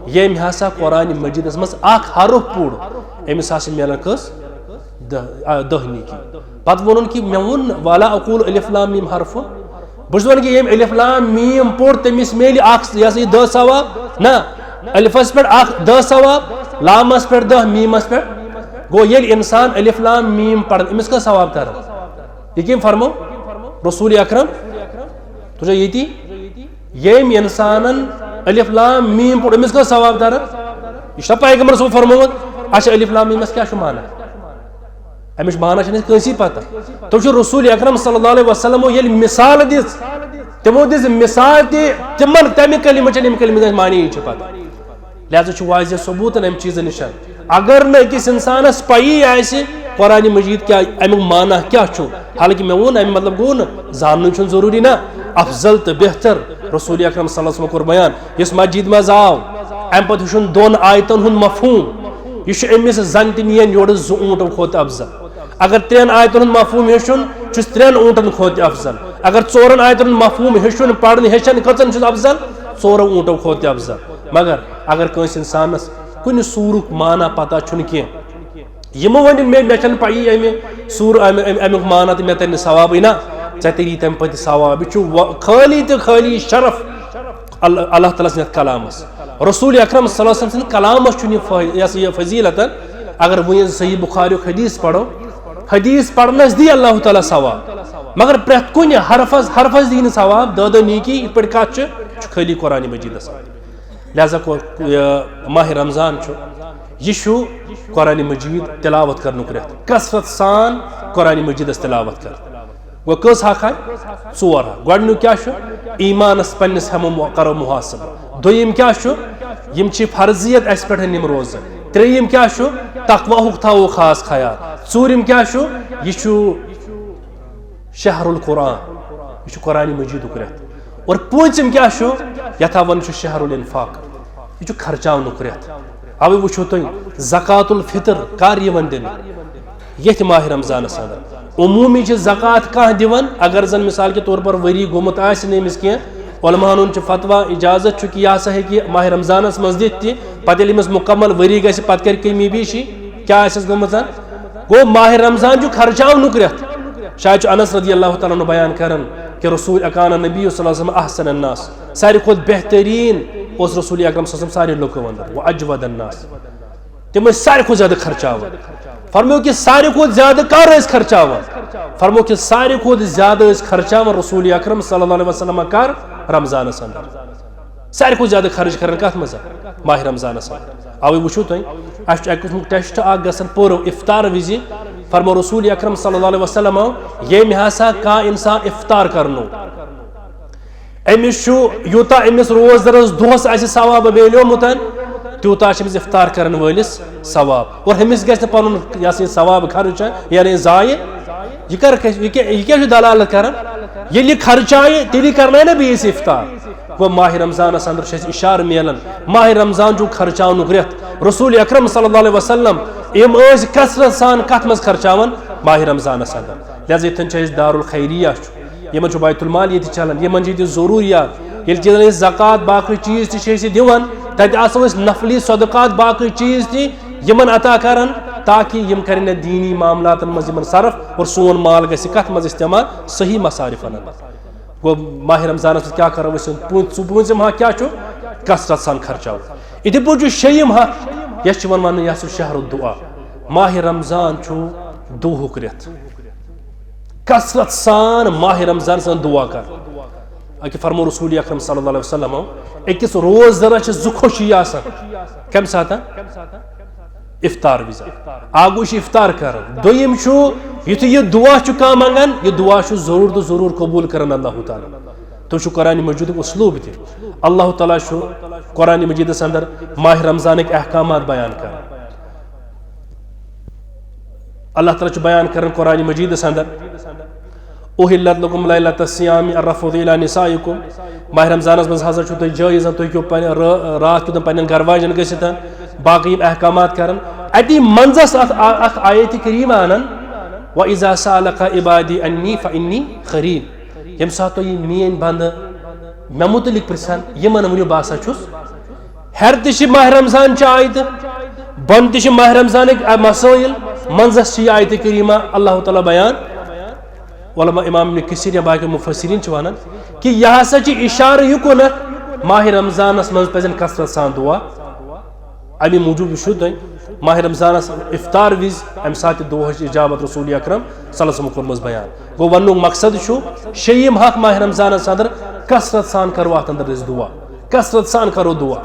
ییٚمۍ ہسا قرآن مجیدس منٛز اکھ حرف پوٚر، أمِس ہسا میلان کٔژ؟ دہ، آ، دہ نیکی۔ پتہٕ ووٚنُن کہِ مےٚ ووٚن، "ولا اقول الف لام میم حرف"۔ بہٕ چھُس وَنان کہِ ییٚمۍ الف لام میم پوٚر، تٔمِس میلہِ اکھ، یہِ ہسا یہِ دہ ثواب۔ نہ، الفس پٮ۪ٹھ اکھ، دہ ثواب، لامس پٮ۪ٹھ دہ، میمس پٮ۪ٹھ۔ گوٚو ییٚلہِ انسان الف لام میم پرن، أمِس کٔژ ثواب ترن؟ یہِ کٔمۍ فرمو؟ رسول اکرم۔ تُہۍ چھِو ییٚتی؟ ییٚمۍ انسانن الف لام میم پوٚر، أمِس کٔژ ثواب ترن؟ یہِ چھُنہ پیغمبر صٲب فرمومُت؟ اچھا، الف لام میمس کیٛاہ چھُ معنی؟ اَمِچ معنی چھَنہٕ اَسہِ کٲنٛسی پتہ۔ تُہۍ چھِو رسول اکرم صلی اللہ علیہ وسلمو ییٚلہِ مثال دِژ، تِمو دِژ مثال تہِ تِمن تَمہِ کلمہٕ چٮ۪ن، ییٚمہِ کلمہٕ ہٕنٛز اَسہِ معنی چھِ پتہ۔ لہذا چھُ واضح ثبوٗتن اَمہِ چیٖزٕ نِش۔ اگر نہٕ أکِس اِنسانَس پَیی آسہِ قرآن مجیٖد کیٛاہ، اَمیُک معنی کیٛاہ چھُ، حالانکہ مےٚ ووٚن اَمہِ مطلب گوٚو نہٕ زانُن چھُنہٕ ضروٗری نہ، افضل تہٕ بہتر۔ رسول اکرم صلی اللہ علیہ وسلم کوٚر بیان، یُس مسجد منٛز آو، اَمہِ پتہٕ ہیوٚچھُن دۄن آیتن ہُنٛد مفہوٗم، یہِ چھُ أمِس زن تہِ نِین یورٕ زٕ اوٗنٹو کھۄتہٕ افضل۔ اگر ترٛٮ۪ن آیتن ہُنٛد مفہوٗم ہیوٚچھُن، چھُس ترٛٮ۪ن اوٗنٹن کھۄتہٕ تہِ افضل۔ اگر ژورن آیتن ہُنٛد مفہوٗم ہیوٚچھُن، پرنہٕ ہیٚچھن کٔژن چھُس افضل؟ ژورو اوٗنٹو کھۄتہٕ تہِ افضل۔ مگر اگر کٲنٛسہِ انسانس کُنہِ سوٗرُک معنی پتہ چھُنہٕ کینٛہہ، یِمو ؤنِن مےٚ، مےٚ چھَنہٕ پَیی اَمہِ سوٗرٕ، اَمہِ، اَمہِ، اَمیُک معنی تہٕ مےٚ تَرِ نہٕ ثوابٕے نہ، ژےٚ تَری تَمہِ پَتہٕ تہِ ثواب۔ یہِ چھُ و-، خٲلی تہٕ خٲلی شرف ال-، اللہ تعالیٰ سٕنٛدِ یَتھ کلامَس۔ رسول اکرم صلی اللہ علیہ وسلم سٕنٛدِ کلامَس چھُنہٕ یہِ فٲ-، یہِ ہسا یہِ فضیلتن۔ اگر وۄنۍ صحیح بخاریُک حدیث پَرو، حدیث پَرنَس دی اللہ تعالیٰ ثواب، مگر پرٛٮ۪تھ کُنہِ حرفَس، حرفَس دی نہٕ ثواب، دہ دہ نیکی، یِتھ پٲٹھۍ کَتھ چھِ، چھُ خٲلی قرآن مجیٖدَس۔ لہذا کو-، یہِ ماہِ رمضان چھُ، یہِ چھُ قرآن مجیٖد تلاوت کرنُک رٮ۪تھ، کثرت سان قرآن مجیٖدس تلاوت کر۔ گوٚو کٔژ حق آے؟ ژور حق۔ گۄڈٕنیُک کیٛاہ چھُ؟ ایٖمانس پننِس ہٮ۪مو مُ-، کرو محاسبہٕ۔ دوٚیِم کیٛاہ چھُ؟ یِم چھِ فرضیت اَسہِ پٮ۪ٹھ یِم روزٕ۔ ترٛیٚیِم کیٛاہ چھُ؟ تقواہُک تھاوو خاص خیال۔ ژوٗرِم کیٛاہ چھُ؟ یہِ چھُ شہر القرآن، یہِ چھُ قرآن مجیدُک رٮ۪تھ۔ اور پوٗنٛژِم کیٛاہ چھُ؟ یَتھ ہا وَنان چھُ شہر الانفاق، یہِ چھُ خرچاونُک رٮ۪تھ۔ اَوَے وٕچھِو تُہۍ، زکوٰۃ الفطر کر یِوان دِنہٕ؟ ییٚتھۍ ماہِ رمضانَس اندر۔ عموٗمی چھِ زکوٰۃ کانٛہہ دِوان، اگر زَن مثال کے طور پر ؤری گوٚمُت آسہِ نہٕ أمِس کینٛہہ، علماءن ہُنٛد چھُ فتویٰ، اجازت چھُ کہِ یہِ ہسا ہیٚکہِ ماہِ رمضانس منٛز دِتھ تہِ، پتہٕ ییٚلہِ أمِس مکمل ؤری گژھِ، پتہٕ کرِ کمی بیشی۔ کیٛاہ آسٮ۪س گٔمٕژ؟ گوٚو ماہِ رمضان چھُ خرچاونُک رٮ۪تھ۔ شاید چھُ انس رضی اللہ تعالیٰ عنہ بیان کران کہِ رسول اکان نبی صلی اللہ علیہ وسلم احسن الناس، ساروی کھۄتہٕ بہتریٖن اوس رسول اکرم صلی اللہ علیہ وسلم سارے لُکو اندر، و اجود الناس۔ تِم ٲسۍ ساروی کھۄتہٕ زیادٕ خرچاوان۔ فرموو کہِ ساروی کھۄتہٕ زیادٕ کر ٲسۍ خرچاوان؟ فرموو کہِ ساروی کھۄتہٕ زیادٕ ٲسۍ خرچاوان رسول اکرم صلی اللہ علیہ وسلم کر؟ رمضانس اندر۔ ساروی کھۄتہٕ زیادٕ خرٕچ کران کتھ منٛز؟ ماہِ رمضانس اندر۔ اوے وٕچھِو تُہۍ، اسہِ چھُ اکہِ قٕسمُک ٹیسٹ اکھ گژھان پوٗرٕ افطار وِزِ۔ فرموو رسول اکرم صلی اللہ علیہ وسلم، ییٚمۍ ہسا کانٛہہ انسان افطار کرنو، أمِس چھُ، یوٗتاہ أمِس روزدَرَس دۄہَس آسہِ ثواب میلیومُت، تیوٗتاہ چھُ أمِس افطار کرن وٲلِس ثواب۔ اور أمِس گژھِ نہٕ پَنُن، یہِ ہسا یہِ ثواب خرچ، یعنی ضایع۔ یہِ کر، یہِ کیٛاہ، یہِ کیٛاہ چھُ دلالت کران؟ ییٚلہِ یہِ خرچایہِ، تیٚلی کرنایہِ نہ بیٚیِس افطار۔ گوٚو ماہِ رمضانَس اندر چھُ اَسہِ اِشارٕ میلان، ماہِ رمضان چھُ خرچاونُک رٮ۪تھ۔ رسول اکرم صلی اللہ علیہ وسلم، یِم ٲسۍ کثرت سان کتھ منٛز خرچاوان؟ ماہِ رمضانَس اندر۔ لہذا ییٚتٮ۪ن چھُ اَسہِ دارالخیریہ چھُ، یِمن چھُ بیت المال ییٚتہِ چلان، یِمن چھِ ییٚتہِ ضروٗریات۔ ییٚلہِ تہِ أسۍ زکوٰۃ باقٕے چیٖز تہِ چھِ أسۍ یہِ دِوان، تَتہِ آسو أسۍ نفلی صدقات باقٕے چیٖز تہِ یِمن عطا کران، تاکہِ یِم کرن یَتھ دینی معاملاتن منٛز یِمن صرف اور سون مال گژھِ کتھ منٛز استعمال؟ صحیح مصارفن اندر۔ گوٚو ماہِ رمضانس منٛز کیٛاہ کرو أسۍ؟ پوٗنٛژ-، پوٗنٛژِم حق کیٛاہ چھُ؟ کثرت سان خرچاوُن۔ یِتھے پٲٹھۍ چھُ شیٚیِم حق، یَتھ چھِ وَنان، یہِ ہسا چھُ شہر الدعا۔ ماہِ رمضان چھُ دُعہُک رٮ۪تھ۔ کثرت سان ماہِ رمضانس منٛز دعا کر۔ اکہِ فرمو رسول اکرم صلی اللہ علیہ وسلم، أکِس روزدرس چھِ زٕ خوشی آسان۔ کمہِ ساتہٕ؟ افطار وِزِ۔ اکھ گوٚو یہِ چھُ افطار کران، دوٚیِم چھُ یُتھُے یہِ دعا چھُ کانٛہہ منٛگان، یہِ دعا چھُ ضروٗر تہٕ ضروٗر قبوٗل کران اللہ تعالیٰ۔ تُہۍ چھِو قرآن مجیدُک اسلوب تہِ۔ اللہ تعالیٰ چھُ قرآن مجیدس اندر ماہِ رمضانٕکۍ احکامات بیان کران۔ اللہ تعالیٰ چھُ بیان کران قرآن مجیدس اندر، "احلت لکم لیلۃ الصیام الرفث الی نسائکم"، ماہِ رمضانس منٛز ہسا چھُو تۄہہِ جٲیز، تُہۍ ہیٚکِو پننہِ رٲ-، راتھ کیُتھ پننٮ۪ن گرٕ واجٮ۪ن گٔژھِتھ، باقٕے یِم احکامات کران۔ اتی منٛزس اتھ آ-، اکھ آیت کریمہ انان، "و اذا سالک عبادی عنی فانی قریب"، ییٚمہِ ساتہٕ تۄہہِ یہِ میٲنۍ بندٕ مےٚ مُتعلق پرژھن، یِمن ؤنِو بہٕ ہسا چھُس۔ ہیٚرِ تہِ چھِ ماہِ رمضان چہِ آیتہٕ، بۄنہٕ تہِ چھِ ماہِ رمضانٕکۍ، آ، مسٲیِل، منٛزس چھِ یہِ آیتہِ کریمہ اللہ تعالیٰ بیان۔ علماء امام ابن کثیر یا باقی مفسرین چھِ ونان کہِ یہِ ہسا چھِ اشارٕ یہِ کُنتھ، ماہِ رمضانس منٛز پزن کثرت سان دعا۔ امی موٗجوٗب وٕچھِو تُہۍ ماہِ رمضانس افطار وِزِ امہِ ساتہٕ تہِ دعاہٕچ اجابت رسول اکرم صلی اللہ علیہ وسلم کوٚرمُت بیان۔ گوٚو وننُک مقصد چھُ، شیٚیِم حق ماہِ رمضانس اندر کثرت سان کرو اتھ اندر أسۍ دعا، کثرت سان کرو دعا۔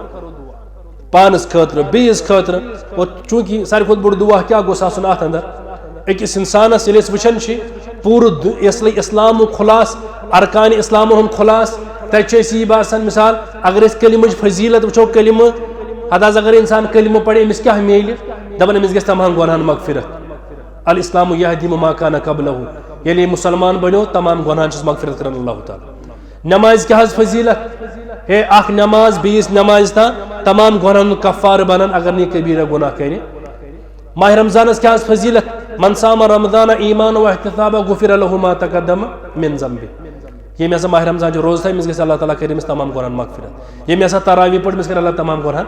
پانس خٲطرٕ، بیٚیِس خٲطرٕ۔ اور چوٗنٛکہِ ساروی کھۄتہٕ بوٚڑ دعا کیٛاہ گوٚژھ آسُن اَتھ اندر؟ أکِس اِنسانس ییٚلہِ أسۍ وٕچھان چھِ پوٗرٕ دُ-، اصل-، اسلامُک خُلاصہٕ، ارکانِ اسلامن ہُنٛد خُلاصہٕ، تَتہِ چھُ اَسہِ یی باسان، مثال، اگر أسۍ کلمٕچ فضیلت وٕچھو، کلمہٕ، حد حظ اگر اِنسان کلمہٕ پرِ، أمِس کیٛاہ میلہِ؟ دَپان، أمِس گژھِ تمام گۄناہن مغفرت۔ الاسلام یہدم ما کان قبلہ۔ ییٚلہِ یہِ مُسلمان بنیو، تمام گۄناہن چھُس مغفرت کران اللہ تعالیٰ۔ نمازِ کیٛاہ حظ فضیلت؟ ہے، اکھ نماز بیٚیِس نمازِ تام تمام گۄناہن ہُنٛد کفارٕ بنان، اگر نہٕ یہِ کبیرہ گۄناہ کرِ۔ ماہِ رمضانس کیٛاہ حظ فضیلت؟ من صام رمضان ایمانا و احتسابا غفر لہ ما تقدم من ذنبہ۔ ییٚمۍ ہسا ماہِ رمضان چھُ روزٕ تھاوِ، أمِس گژھِ اللہ تعالیٰ کرِ أمِس تمام گۄناہن مغفرت۔ ییٚمۍ ہسا تراویح پٔر، أمِس کرِ اللہ تمام گۄناہن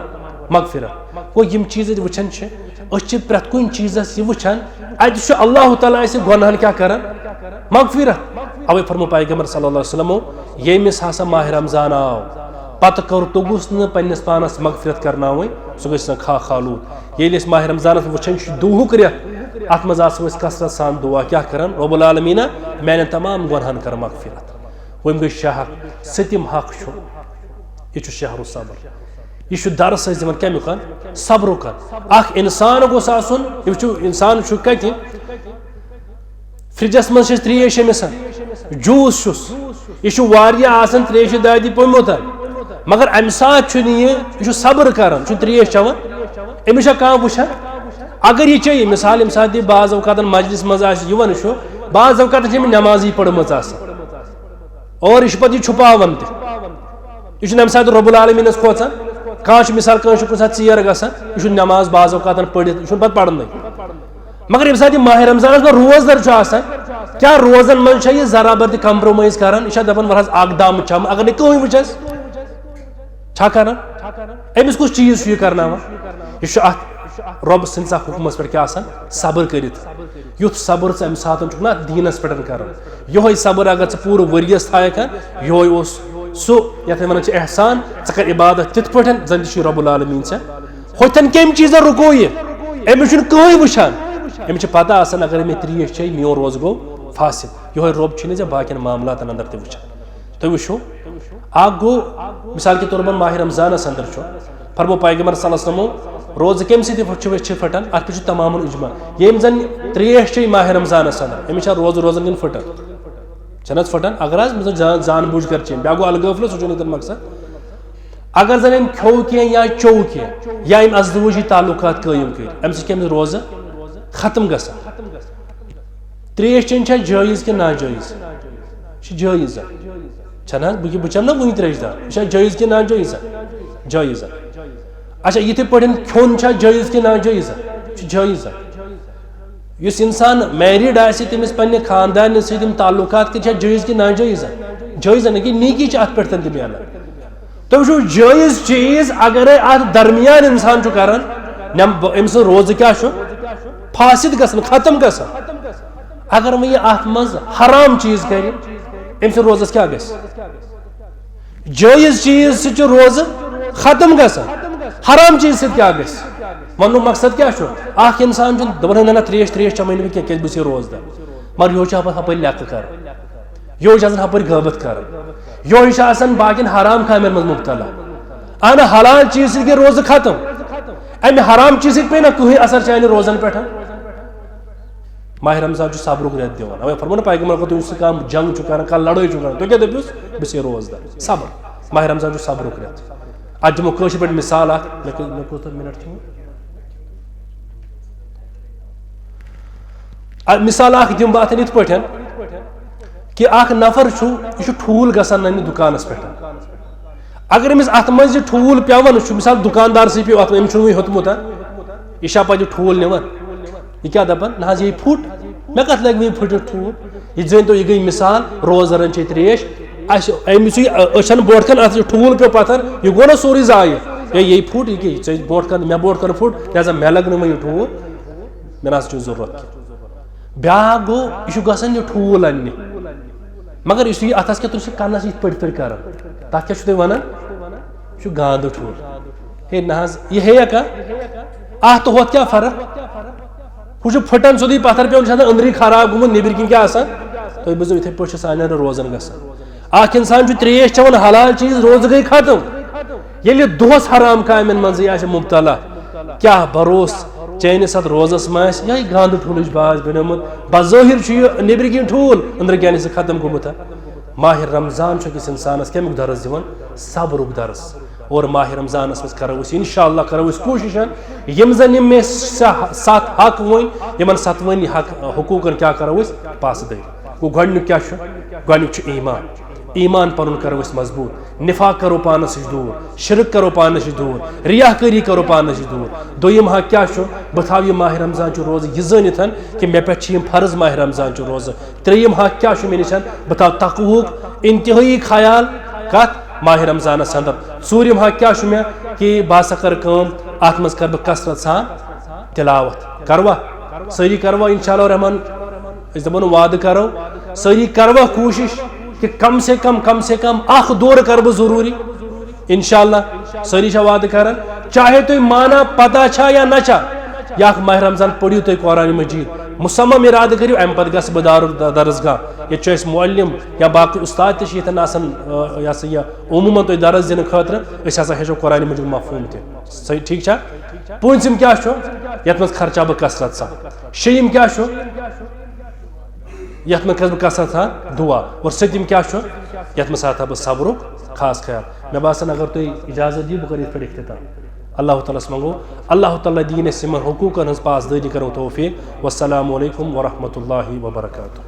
مغفرت۔ گوٚو یِم چیٖز ییٚلہِ وٕچھان چھِ، أسۍ چھِ پرٛٮ۪تھ کُنہِ چیٖزس یہِ وٕچھان، اَتہِ چھُ اللہ تعالیٰ اَسہِ گۄناہن کیٛاہ کران؟ مغفرت۔ اوے فرمو پیغمبر صلی اللہ علیہ وسلمو، ییٚمِس ہسا ماہِ رمضان آو، پتہٕ کٔر توٚگُس نہٕ پننِس پانس مغفرت کرناوٕنۍ، سُہ گژھِ نہٕ خاک آلوٗد۔ ییٚلہِ أسۍ ماہِ رمضانس وٕچھان چھِ دُہُک رٮ۪تھ، اتھ منٛز آسو أسۍ کثرت سان دعا کیٛاہ کران؟ رب العالمیٖنہ، میانٮ۪ن تمام گۄناہن کر مغفرت۔ وۄنۍ گٔے شےٚ حق۔ سٔتِم حق چھُ، یہِ چھُ شہر الصبر۔ یہِ چھُ درس اَسہِ دِوان کَمیُک؟ صبرُک۔ اکھ اِنسان گوٚژھ آسُن، یہِ وٕچھِو، اِنسان چھُ کَتہِ؟ فرجس منٛز چھِ أسۍ ترٛیش أمِس، جوٗس چھُس، یہِ چھُ واریاہ آسان، ترٛیشہِ دادِ پیوٚمُت، مگر اَمہِ ساتہٕ چھُنہٕ یہِ، یہِ چھُ صبر کران، چھُنہٕ ترٛیش چٮ۪وان۔ أمِس چھا کانٛہہ وٕچھان؟ اگر یہِ چیٚیہِ، مثال، ییٚمہِ ساتہٕ یہِ بعض اوقاتن مجلس منٛز آسہِ یِوان چھُ، بعض اوقاتن چھِ أمِس نمازٕے پٔرمٕژ آسان۔ اور یہِ چھُ پتہٕ یہِ چھُپاوان تہِ۔ یہِ چھُنہٕ اَمہِ ساتہٕ رب العالمیٖنَس کھوژان۔ کانٛہہ چھُ مثال، کٲنٛسہِ چھُ کُنہِ ساتہٕ ژیر گژھان، یہِ چھُ نماز بعض اوقاتن پٔرِتھ، یہِ چھُنہٕ پتہٕ پرنٕے۔ مگر ییٚمہِ ساتہٕ یہِ ماہِ رمضانَس منٛز روزدر چھُ آسان، کیا روزن منٛز چھا یہِ ذرا بر تہِ compromise کران؟ یہِ چھا دپان، "وَلہٕ حظ، اکھ دم چم، اگر نہٕ کٕہٕنۍ وٕچھس"؟ چھا کران؟ أمِس کُس چیٖز چھُ یہِ کرناوان؟ یہِ چھُ اتھ رۄب سٕنٛدِس اکھ حُکمس پٮ۪ٹھ کیٛاہ آسان؟ صبر کٔرِتھ۔ یُتھ صبر ژٕ امہِ ساتہٕ چھُکھ نا دیٖنس پٮ۪ٹھ کران، یِہوٚے صبر اگر ژٕ پوٗرٕ ؤریَس تھایَکھ ہا، یِہوٚے اوس سُہ یتھ وَنان چھِ احسان۔ ژٕ کر عبادت تِتھ پٲٹھۍ زن تہِ چھُے رۄب العالمیٖن ژےٚ۔ ہُتھٮ۪ن کَمہِ چیٖزن رُکو یہِ؟ أمِس چھُنہٕ کٕہٕنۍ وٕچھان۔ أمِس چھِ پتہ آسان، اگر مےٚ ترٛیش چیٚیہِ، میون روزٕ گوٚو فاسد۔ یِہوٚے رۄب چھُنہٕ ژےٚ باقین معاملاتن اندر تہِ وٕچھان۔ تُہۍ وٕچھِو، اکھ گوٚو، مثال کے طور پر ماہِ رمضانس اندر چھُ، فرمو پیغمبر صلی اللہ علیہ وسلمو، روزٕ کَمہِ سۭتۍ چھُ، چھِ پھٹان؟ اتھ پٮ۪ٹھ چھُ تمام الاجماع۔ ییٚمۍ زن ترٛیش چیٚیہِ ماہِ رمضانس اندر، أمِس چھا روزٕ روزان کِنہٕ پھٹان؟ چھَنہٕ حظ پھٹان؟ اگر حظ مثال جان، جان بوٗجھ کر چیٚیہِ، بیٛاکھ گوٚو الگٲفلہٕ، سُہ چھُنہٕ ییٚتٮ۪ن مقصد۔ اگر زن أمۍ کھیوٚو کینٛہہ یا چوٚو کینٛہہ یا أمۍ ازدوٲجی تعلقات قٲیِم کٔرۍ، امہِ سۭتۍ چھِ أمِس روزٕ ختم گژھان۔ ترٛیش چیٚنۍ چھا جٲیز کِنہٕ ناجٲیز؟ یہِ چھِ جٲیز۔ چھَنہٕ حظ؟ بہٕ، بہٕ چَمہٕ نا وٕنہِ ترٛیش دار۔ یہِ چھا جٲیز کِنہٕ ناجٲیز؟ جٲیز۔ اچھا، یِتھَے پٲٹھۍ کھیوٚن چھا جٲیز کِنہٕ ناجٲیز؟ یہِ چھُ جٲیز۔ یُس اِنسان married آسہِ، تٔمِس پنٛنہِ خاندارنہِ سۭتۍ یِم تعلقات کِتھ چھا جٲیز کِنہٕ ناجٲیز؟ جٲیز، نہ کہِ نیکی چھِ اَتھ پٮ۪ٹھ تہِ میلان۔ تُہۍ وٕچھِو، جٲیز چیٖز اگرے اتھ درمیان انسان چھُ کران، نم-، أمۍ سُنٛد روزٕ کیٛاہ چھُ؟ فاسد گژھان، ختم گژھان۔ اگر وۄنۍ یہِ اتھ منٛز حرام چیٖز کرِ، أمۍ سٕنٛدِ روزس کیٛاہ گژھِ؟ جٲیز چیٖز سۭتۍ چھُ روزٕ ختم گژھان، حرام چیٖز سۭتۍ کیٛاہ گژھِ؟ وننُک مقصد کیٛاہ چھُ؟ اکھ انسان چھُنہٕ دپان، "ہے، نہ، نہ، ترٛیش، ترٛیش چمے نہٕ بہٕ کینٛہہ، کیٛازِ بہٕ چھُس روزدار"، مگر یِہوٚے چھُ ہپٲرۍ، ہپٲرۍ لیٚکہٕ کران۔ یِہوٚے چھُ آسان ہپٲرۍ غٲبت کران۔ یِہوٚے چھُ آسان باقین حرام کامٮ۪ن منٛز مبتلا۔ اہن، حلال چیٖز سۭتۍ گٔے روزٕ ختم۔ امہِ حرام چیٖز سۭتۍ پیٚیہِ نہ کٕہٕنۍ اثر چانہِ روزن پٮ۪ٹھ۔ ماہِ رمضان چھُ صبرُک رٮ۪تھ دِوان۔ اوے فرموو نہ پیغمبر، اگر تُہۍ سۭتۍ کانٛہہ جنگ چھُ کران، کانٛہہ لڑٲے چھُ کران، تُہۍ کیٛاہ دٔپِوس؟ بہٕ چھُسے روزدار۔ صبر۔ ماہِ رمضان چھُ صبرُک رٮ۪تھ۔ اتھ دِمو کٲشِر پٲٹھۍ مثال اکھ۔ مےٚ کٔژ-، مےٚ کوٗتاہ منٹ چھُ وۄنۍ؟ آ، مثال اکھ دِمہٕ بہٕ اتھن یِتھ پٲٹھۍ کہِ اکھ نفر چھُ، یہِ چھُ ٹھوٗل گژھان ننہِ دُکانس پٮ۪ٹھ۔ اگر أمِس اتھ منٛز یہِ ٹھوٗل پٮ۪وان چھُ، مثال دُکاندارسٕے پیوٚو اتھ منٛز، أمِس چھُنہٕ وُنہِ ہیوٚتمُت، ہا، یہِ چھا پتہٕ یہِ ٹھوٗل نِوان؟ یہِ کیٛاہ دپان؟ نہ حظ، یہِ پھُٹ، مےٚ کتھ لگہِ وۄنۍ پھُٹِتھ ٹھوٗل؟ یہِ زٲنۍ تو، یہِ گٔے مثال، روزدرن چھے ترٛیش، اسہِ، أمِس چھُ یہِ أچھن برونٛٹھ کن، اتھ یہِ ٹھوٗل پیوٚو پتھر، یہِ گوٚو نہ سورُے ضایع۔ ہے، یہِ پھُٹ، یہِ کیٛاہ، یہِ ژےٚ برونٛٹھ کن، مےٚ برونٛٹھ کن پھُٹ، لہذا مےٚ لگہِ نہٕ وۄنۍ یہِ ٹھوٗل، مےٚ نہ سا چھُنہٕ ضروٗرت کینٛہہ۔ بیٛاکھ گوٚو، یہِ چھُ گژھان یہِ ٹھوٗل اننہِ، مگر یُس یہِ اتھس کیٛاہ، تُہۍ چھِ کنس یِتھ پٲٹھۍ، یِتھ پٲٹھۍ کران، تتھ کیٛاہ چھُو تُہۍ ونان؟ یہِ چھُ گانٛدٕ ٹھوٗل۔ ہے نہ حظ، یہِ ہیٚیہ کانٛہہ؟ اتھ تہٕ ہۄتھ کیٛاہ فرق؟ ہُہ چھُ پھٕٹان سیوٚدُے پتھر پیوٚن، چھُ آسان أنٛدرٕے خراب گوٚمُت، نیٚبٕرۍ کِنۍ کیٛاہ آسان؟ تُہۍ بوٗزِو، یِتھَے پٲٹھۍ چھُ سانٮ۪ن روزن گژھان۔ اکھ انسان چھُ ترٛیش چٮ۪وان، حلال چیٖز، روزٕ گٔے ختم۔ ییٚلہِ دۄہس حرام کامٮ۪ن منٛزٕے آسہِ مُبتلا، کیٛاہ بروسہٕ چٲنِس اتھ روزس منٛز آسہِ یِہوٚے گانٛدٕ ٹھوٗلٕچ باز بنیومُت؟ بظٲہر چھُ یہِ نیٚبٕرۍ کِنۍ ٹھوٗل، أنٛدرٕ کِنۍ آسہِ ختم گوٚمُت۔ ماہِ رمضان چھُ أکِس انسانس کمیُک درس دِوان؟ صبرُک درس۔ اور ماہِ رمضانس منٛز کرو أسۍ، انشاءاللہ کرو أسۍ کوٗشش، یِم زن یِم مےٚ سہ-، ستھ حق ؤنۍ، یِمن ستوٕنی حق، حقوٗقن کیٛاہ کرو أسۍ؟ پاسدٲری۔ گوٚو گۄڈٕنیُک کیٛاہ چھُ؟ گۄڈٕنیُک چھُ ایمان۔ ایمان پنُن کرو أسۍ مضبوٗط، نفاق کرو پانس نِش دوٗر، شرک کرو پانس نِش دوٗر، ریاکٲری کرو پانس نِش دوٗر۔ دوٚیِم حق کیٛاہ چھُ؟ بہٕ تھاوٕ یہِ ماہِ رمضان چہِ روزٕ یہِ زٲنِتھ کہِ مےٚ پٮ۪ٹھ چھِ یِم فرض ماہِ رمضان چہِ روزٕ۔ ترٛیٚیِم حق کیٛاہ چھُ مےٚ نِش؟ بہٕ تھاوٕ تقوہُک انتہٲیی خیال۔ کتھ؟ ماہِ رمضانس اندر۔ ژوٗرِم حق کیٛاہ چھُ مےٚ؟ کہِ بہٕ ہسا کرٕ کٲم، اتھ منٛز کرٕ بہٕ کثرت سان تلاوت۔ کروا؟ سٲری کروا؟ انشاءاللہ الرحمن، أسۍ دپو نہٕ وعدٕ کرو، سٲری کروا کوٗشش کہِ کم سے کم، کم سے کم اکھ دورٕ کرٕ بہٕ ضروٗری؟ انشاءاللہ۔ سٲری چھا وعدٕ کران؟ چاہے تُہۍ مانا پتہ چھا یا نہ چھا، یہِ اکھ ماہِ رمضان پٔرِو تُہۍ قرآن مجید، مصمم ارادٕ کٔرِو، امہِ پتہٕ گژھٕ بہٕ دارُ-، درسگاہ۔ ییٚتہِ چھُ اَسہِ معلم یا باقٕے استاد تہِ چھِ ییٚتٮ۪ن آسان، آ، یہِ ہسا یہِ عموٗماً تُہۍ درس دِنہٕ خٲطرٕ، أسۍ ہسا ہیٚچھو قرآن مجید مفہوٗم تہِ۔ صحیح، ٹھیٖک چھا؟ پوٗنٛژِم کیٛاہ چھُ؟ یتھ منٛز خرچاو بہٕ کثرت سان۔ شیٚیِم کیٛاہ چھُ؟ یتھ منٛز کھسہٕ بہٕ کثرت سان دُعا۔ اور سٔتِم کیٛاہ چھُ؟ یتھ منٛز ہسا تھاوٕ بہٕ صبرُک خاص خیال۔ مےٚ باسان، اگر تُہۍ اجازت دِیِو، بہٕ کرٕ یِتھ پٲٹھۍ اختتام۔ اللہ تعالیٰ ہس منٛگو، اللہ تعالیٰ دِیِن اَسہِ یِمن حقوٗقن ہٕنٛز پاسدٲری کرنُک توفیٖق۔ والسلام علیکم ورحمۃ اللہ وبرکاتہ۔